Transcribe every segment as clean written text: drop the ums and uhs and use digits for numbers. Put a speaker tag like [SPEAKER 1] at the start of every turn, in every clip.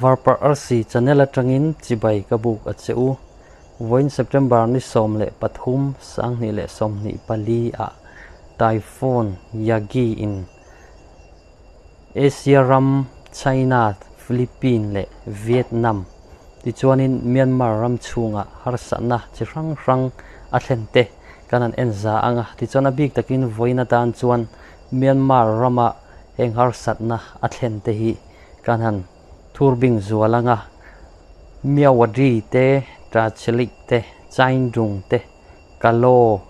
[SPEAKER 1] Varparh Arsi channel atangin chibai ka buk a che u. Vawiin September ni 13 2024 ah Typhoon Yagi in Asia ram China, Philippine leh Vietnam tichuanin Myanmar ram chhungah harsatna chi hrang hrang a thlen te kan han en za ang a. Tichuan a bik takin vawiin atan chuan Myanmar rama heng harsatna a thlen te hi kan han thurbing zual ang a. Myawaddy te, Tachileik te, Chaindung te, Kalaw,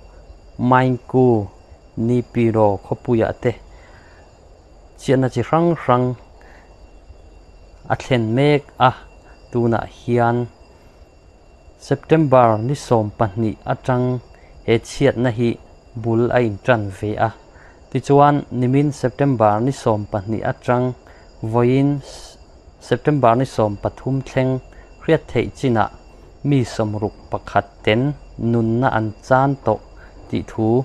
[SPEAKER 1] Mainku, Nipiro khawpuiah te chiahna chi hrang hrang a thlen mek a. Tunah hian September ni 12 atang he chhiatna hi bul a intan ve a. Tichuan nimin September ni 12 atang vawiin September ni 13 thleng hriat theih chinah mi 61 ten nunna an chan tawh tih thu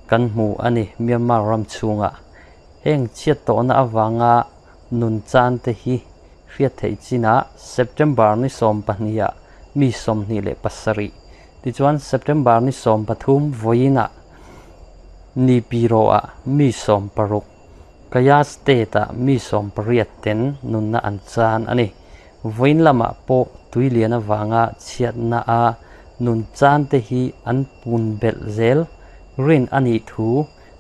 [SPEAKER 1] kan hmu a ni. Myanmar ram chhungah heng chhiat tawhna avanga nun chan te hi hriat theih chinah September ni 12 ah mi 27 tichuan September ni 13 vawiinah ni piro ah mi 60 Kaya State ah mi 18 ten nunna an chan a ni. Vawiin lamah pawh tuilian avanga chhiatna a nun chan te hi an pun belh zel rin a nih thu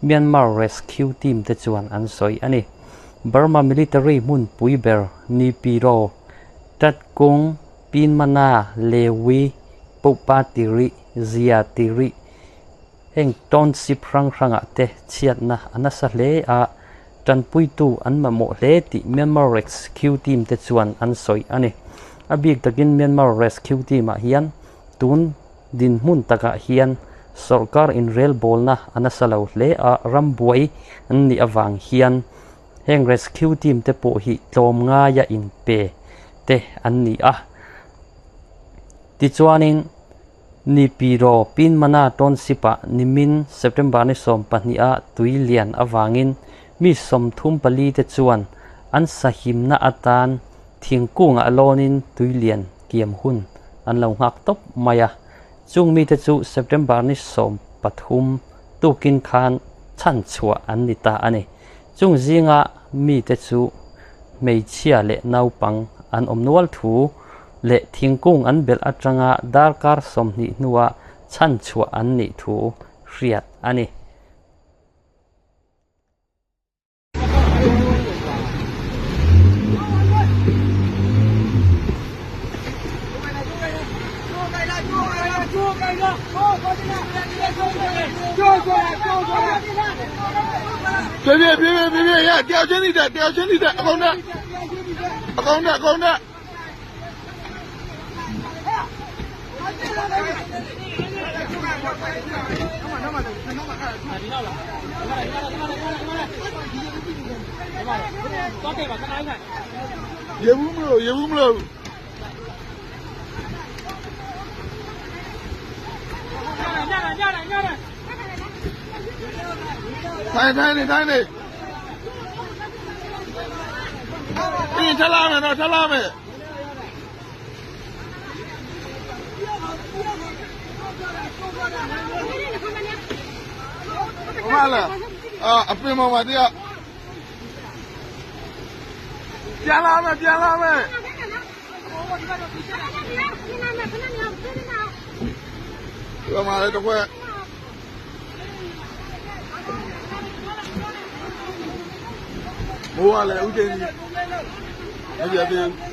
[SPEAKER 1] Myanmar Rescue Team te chuan an sawi a ni. Burma military hmun pui ber Nipiro, Tatkung, Pinmana, Lewi, Popa Tiri, Zia Tiri heng township hrang hrangah te chhiatna a nasa hle a, tanpuitu an mamawh hle tih Myanmar Rescue Team te chuan an sawi a ni. A bik takin Myanmar Rescue Team ah hian tun dinhmun takah hian sorkar inrelbawlna a nasa lo hle a, rambuai an nih avang hian heng rescue team te pawh hi tlawm ngaia inpe te an ni a. Tichuanin Nipiro Pinmana township ah nimin September ni 12 ah tui lian avangin mi 34 te chuan an sahimna atan thingkungah lawnin tui lian kiam hun an lo nghak tawp mai a. Chung mi te chu September ni 13 tukin khan chhan chhuah an ni ta a ni. Chung zinga mi te chu hmeichhia leh naupang an awm nual thu leh thingkung an belh atanga darkar 20 hnua chhan chhuah an nih thu hriat a ni.
[SPEAKER 2] 别别别别别别ရတယောက်ချင်းစီတက်တယောက်ချင်းစီတက်အကုန်တက်အကုန်တက်အကုန်တက်ရေဘူးမလို့ရေဘူးမလို့ထိုင်ထိုင်နေထိုင်နေပြင်ထလာမယ်နော်ထလာမယ်ဟုတ်လားအာအပင်ပေါ်မှာတရားပြန်လာမယ်ပြန်လာမယ်ဒီမှာလည်းတစ်ခွက်မိုးကလည်းဥချင်းကြီးမပြသေးဘူး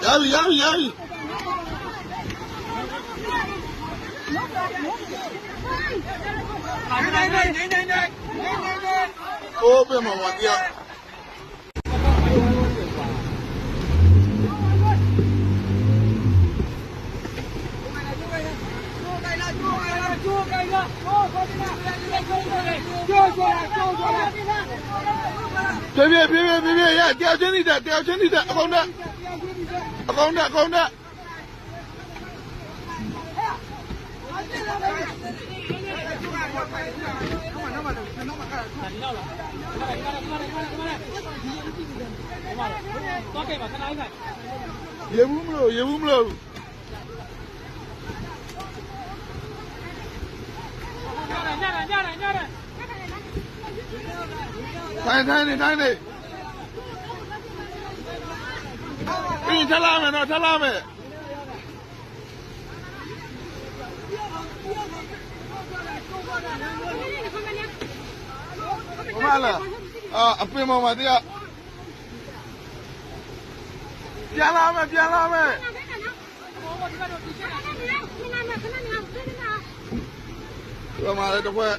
[SPEAKER 2] ရပြီရပြီရပြီအိုးပြန်မှာတရား ပြေးပြေးပြေးပြေးပြေးရတယောက်ချင်းစီတက်တယောက်ချင်းစီတက်အကုန်တက်အကုန်တက်အကုန်တက်
[SPEAKER 3] သွားခဲ့ပါခဏလေးဆိုင်
[SPEAKER 2] ရေဘူးမလို့ရေဘူးမလို့
[SPEAKER 3] ညတယ်ညတယ်ညတယ်
[SPEAKER 2] ထိုင်ထိုင်နေထိုင်နေပြီးထလာမယ်နော်ထလာမယ် ဟုတ်ပါလားအာအပင်ပေါ်မှာတရားပြန်လာမယ်ပြန်လာမယ်ဒီမှာလည်းတစ်ခွက်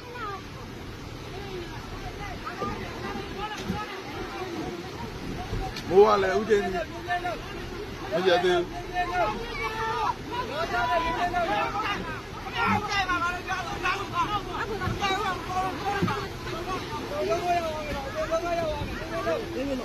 [SPEAKER 2] မိုးကလည်းဥချင်းကြီးမကြသေးဘူး
[SPEAKER 4] Thank you.